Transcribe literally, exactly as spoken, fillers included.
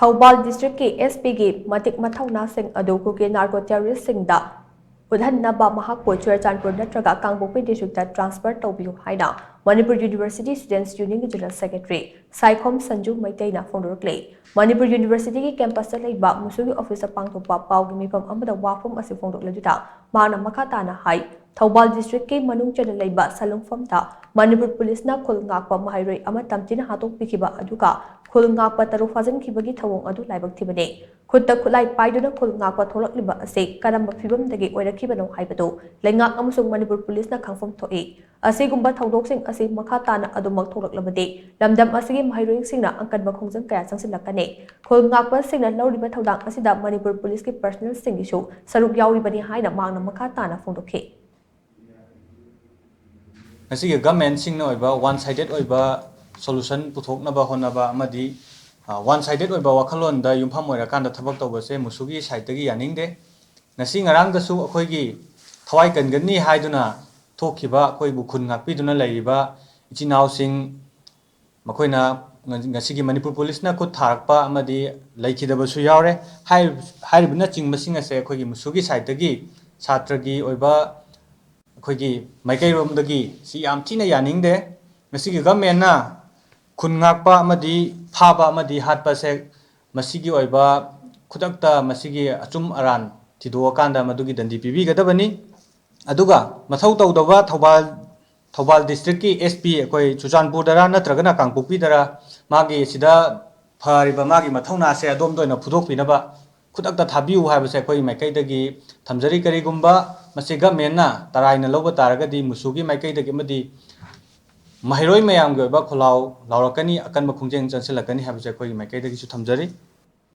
ꯊꯧꯕꯥꯜ ꯗꯤꯁꯇ꯭ꯔꯤꯛꯀꯤ ꯑꯦꯁ ꯄꯤꯒꯤ ꯃꯇꯤꯛ ꯃꯊꯧꯅꯥꯁꯤꯡ ꯑꯗꯨ ꯀꯨꯀꯤ ꯅꯥꯔꯀꯣ ꯇꯦꯔꯣꯔꯤꯁ꯭ꯠꯁꯤꯡꯗ ꯎꯠꯍꯟꯅꯕ ꯃꯍꯥꯛꯄꯨ ꯆꯨꯔꯆꯥꯟꯄꯨꯔ ꯅꯠꯇ꯭ꯔꯒ ꯀꯥꯡꯄꯣꯛꯄꯤ ꯗꯤꯁꯇ꯭ꯔꯤꯛꯇ ꯇ꯭ꯔꯥꯟꯁꯐꯔ ꯇꯧꯕꯤꯌꯨ ꯍꯥꯏꯅ ꯃꯅꯤꯄꯨꯔ ꯌꯨꯅꯤꯚꯔꯁꯤꯇꯤ ꯁ꯭ꯇꯨꯗꯦꯟꯠꯁ ꯌꯨꯅꯤꯌꯟꯒꯤ ꯖꯦꯅꯔꯦꯜ ꯁꯦꯀ꯭ꯔꯦꯇꯔꯤ ꯁꯥꯏꯈꯣꯝ ꯁꯟꯖꯨ ꯃꯩꯇꯩꯅ ꯐꯣꯡꯗꯣꯔꯛꯂꯤ꯫ ꯃꯅꯤꯄꯨꯔ ꯌꯨꯅꯤꯚꯔꯁꯤꯇꯤꯒꯤ ꯀꯦꯝꯄꯁꯇ ꯂꯩꯕ ꯃꯨꯁꯨꯒꯤ ꯑꯣꯐꯤꯁꯇ ꯄꯥꯡꯊꯣꯛꯄ ꯄꯥꯎꯒꯤ ꯃꯤꯐꯝ ꯑꯃꯗ ꯋꯥꯐꯝ ꯑꯁꯤ ꯐꯣꯡꯗꯣꯛꯂꯗꯨꯅ ꯃꯍꯥꯛꯅ ꯃꯈꯥ ꯇꯥꯅ ꯍꯥꯏ, ꯊꯧꯕꯥꯜ ꯗꯤꯁꯇ꯭ꯔꯤꯛꯀꯤ ꯃꯅꯨꯡ ꯆꯟꯅ ꯂꯩꯕ ꯁꯂꯨꯡꯐꯝꯗ ꯃꯅꯤꯄꯨꯔ ꯄꯨꯂꯤꯁꯅ ꯈꯨꯜ ꯉꯥꯛꯄ ꯃꯍꯩꯔꯣꯏ ꯑꯃ ꯇꯝꯊꯤꯅ ꯍꯥꯠꯇꯣꯛꯄꯤꯈꯤꯕ ꯑꯗꯨꯒ ꯈꯨꯜ ꯉꯥꯛꯄ ꯇꯔꯨꯛ ꯐꯥꯖꯤꯟꯈꯤꯕꯒꯤ ꯊꯧꯑꯣꯡ ꯑꯗꯨ ꯂꯥꯏꯕꯛ ꯊꯤꯕꯅꯤ꯫ ꯈꯨꯠꯇ ꯈꯨꯠꯂꯥꯏ ꯄꯥꯏꯗꯨꯅ ꯈꯨꯜ ꯉꯥꯛꯄ ꯊꯣꯛꯂꯛꯂꯤꯕ ꯑꯁꯤ ꯀꯔꯝꯕ ꯐꯤꯕꯝꯗꯒꯤ ꯑꯣꯏꯔꯛꯈꯤꯕꯅꯣ ꯍꯥꯏꯕꯗꯨ ꯂꯩꯉꯥꯛ ꯑꯃꯁꯨꯡ ꯃꯅꯤꯄꯨꯔ ꯄꯨꯂꯤꯁꯅ ꯈꯪꯐꯝ ꯊꯣꯛꯏ꯫ ꯑꯁꯤꯒꯨꯝꯕ ꯊꯧꯗꯣꯛꯁꯤꯡ ꯑꯁꯤ ꯃꯈꯥ ꯇꯥꯅ ꯑꯗꯨꯃꯛ ꯊꯣꯛꯂꯛꯂꯕꯗꯤ ꯂꯝꯗꯝ ꯑꯁꯤꯒꯤ ꯃꯍꯩꯔꯣꯏꯁꯤꯡꯅ ꯑꯀꯟꯕ ꯈꯣꯡꯖꯪ ꯀꯌꯥ ꯆꯪꯁꯤꯜꯂꯛꯀꯅꯤ꯫ ꯈꯨꯜ ꯉꯥꯛꯄꯁꯤꯡꯅ ꯂꯧꯔꯤꯕ ꯊꯧꯗꯥꯡ ꯑꯁꯤꯗ ꯃꯅꯤꯄꯨꯔ ꯄꯨꯂꯤꯁꯀꯤ ꯄꯔꯁꯅꯦꯜꯁꯤꯡꯒꯤꯁꯨ ꯁꯔꯨꯛ ꯌꯥꯎꯔꯤꯕꯅꯤ ꯍꯥꯏꯅ ꯃꯍꯥꯛꯅ ꯃꯈꯥ ꯇꯥꯅ ꯐꯣꯡꯗꯣꯛꯈꯤ꯫ ꯉꯁꯤꯒꯤ ꯒꯃꯦꯟꯁꯤꯡꯅ ꯑꯣꯏꯕ ꯋꯥꯟ ꯁꯥꯏꯗꯦꯠ ꯑꯣꯏꯕ ꯁꯣꯂꯨꯁꯟ ꯄꯨꯊꯣꯛꯅꯕ ꯍꯣꯠꯅꯕ ꯑꯃꯗꯤ ꯋꯥꯟ ꯁꯥꯏꯗꯦꯠ ꯑꯣꯏꯕ ꯋꯥꯈꯜꯂꯣꯟꯗ ꯌꯨꯝꯐꯝ ꯑꯣꯏꯔꯀꯥꯟꯗ ꯊꯕꯛ ꯇꯧꯕꯁꯦ ꯃꯨꯁꯨꯒꯤ ꯁꯥꯏꯠꯇꯒꯤ ꯌꯥꯅꯤꯡꯗꯦ꯫ ꯉꯁꯤ ꯉꯔꯥꯡꯗꯁꯨ ꯑꯩꯈꯣꯏꯒꯤ ꯊꯋꯥꯏ ꯀꯟꯒꯅꯤ ꯍꯥꯏꯗꯨꯅ ꯊꯣꯛꯈꯤꯕ, ꯑꯩꯈꯣꯏꯕꯨ ꯈꯨꯟ ꯉꯥꯛꯄꯤꯗꯨꯅ ꯂꯩꯔꯤꯕ ꯏꯆꯤꯟ ꯏꯅꯥꯎꯁꯤꯡ, ꯃꯈꯣꯏꯅ ꯉꯁꯤꯒꯤ ꯃꯅꯤꯄꯨꯔ ꯄꯨꯂꯤꯁꯅ ꯈꯨꯠ ꯊꯥꯔꯛꯄ ꯑꯃꯗꯤ ꯂꯩꯈꯤꯗꯕꯁꯨ ꯌꯥꯎꯔꯦ꯫ ꯍꯥꯏꯔꯤꯕꯅꯆꯤꯡꯕꯁꯤꯡ ꯑꯁꯦ ꯑꯩꯈꯣꯏꯒꯤ ꯃꯨꯁꯨꯒꯤ ꯁꯥꯏꯠꯇꯒꯤ ꯁꯥꯇ꯭ꯔꯒꯤ ꯑꯣꯏꯕ ꯑꯩꯈꯣꯏꯒꯤ ꯃꯥꯏꯀꯩꯔꯣꯝꯗꯒꯤ ꯁꯤ ꯌꯥꯝ ꯊꯤꯅ ꯌꯥꯅꯤꯡꯗꯦ꯫ ꯉꯁꯤꯒꯤ ꯒꯃꯦꯟꯅ ꯈꯨꯟ ꯉꯥꯛꯄ ꯑꯃꯗꯤ ꯐꯥꯕ ꯑꯃꯗꯤ ꯍꯥꯠꯄꯁꯦ ꯃꯁꯤꯒꯤ ꯑꯣꯏꯕ ꯈꯨꯗꯛꯇ ꯃꯁꯤꯒꯤ ꯑꯆꯨꯝ ꯑꯔꯥꯟ ꯊꯤꯗꯣꯛꯑꯀꯥꯟꯗ ꯃꯗꯨꯒꯤ ꯗꯟꯗꯤ ꯄꯤꯕꯤꯒꯗꯕꯅꯤ꯫ ꯑꯗꯨꯒ ꯃꯊꯧ ꯇꯧꯗꯕ ꯊꯧꯕꯥꯜ, ꯊꯧꯕꯥꯜ ꯗꯤꯁꯇ꯭ꯔꯤꯛꯀꯤ ꯑꯦꯁ ꯄꯤ ꯑꯩꯈꯣꯏ ꯆꯨꯔꯆꯥꯟꯄꯨꯔꯗꯔ ꯅꯠꯇ꯭ꯔꯒꯅ ꯀꯥꯡꯄꯣꯛꯄꯤꯗꯔ ꯃꯥꯒꯤ ꯁꯤꯗ ꯐꯔꯤꯕ ꯃꯥꯒꯤ ꯃꯊꯧꯅꯥꯁꯦ ꯑꯗꯣꯝꯗ ꯑꯣꯏꯅ ꯐꯨꯗꯣꯛꯄꯤꯅꯕ ꯈꯨꯗꯛꯇ ꯊꯥꯕꯤꯌꯨ ꯍꯥꯏꯕꯁꯦ ꯑꯩꯈꯣꯏꯒꯤ ꯃꯥꯏꯀꯩꯗꯒꯤ ꯊꯝꯖꯔꯤ꯫ ꯀꯔꯤꯒꯨꯝꯕ ꯃꯁꯤ ꯒꯃꯦꯟꯅ ꯇꯔꯥꯏꯅ ꯂꯧꯕ ꯇꯥꯔꯒꯗꯤ ꯃꯨꯁꯨꯒꯤ ꯃꯥꯏꯀꯩꯗꯒꯤ ꯑꯃꯗꯤ ꯃꯍꯩꯔꯣꯏ ꯃꯌꯥꯝꯒꯤ ꯑꯣꯏꯕ ꯈꯣꯜꯂꯥꯎ ꯂꯥꯎꯔꯛꯀꯅꯤ, ꯑꯀꯟꯕ ꯈꯣꯡꯖꯦꯜ ꯆꯪꯁꯤꯜꯂꯛꯀꯅꯤ ꯍꯥꯏꯕꯁꯦ ꯑꯩꯈꯣꯏꯒꯤ ꯃꯥꯏꯀꯩꯗꯒꯤꯁꯨ ꯊꯝꯖꯔꯤ꯫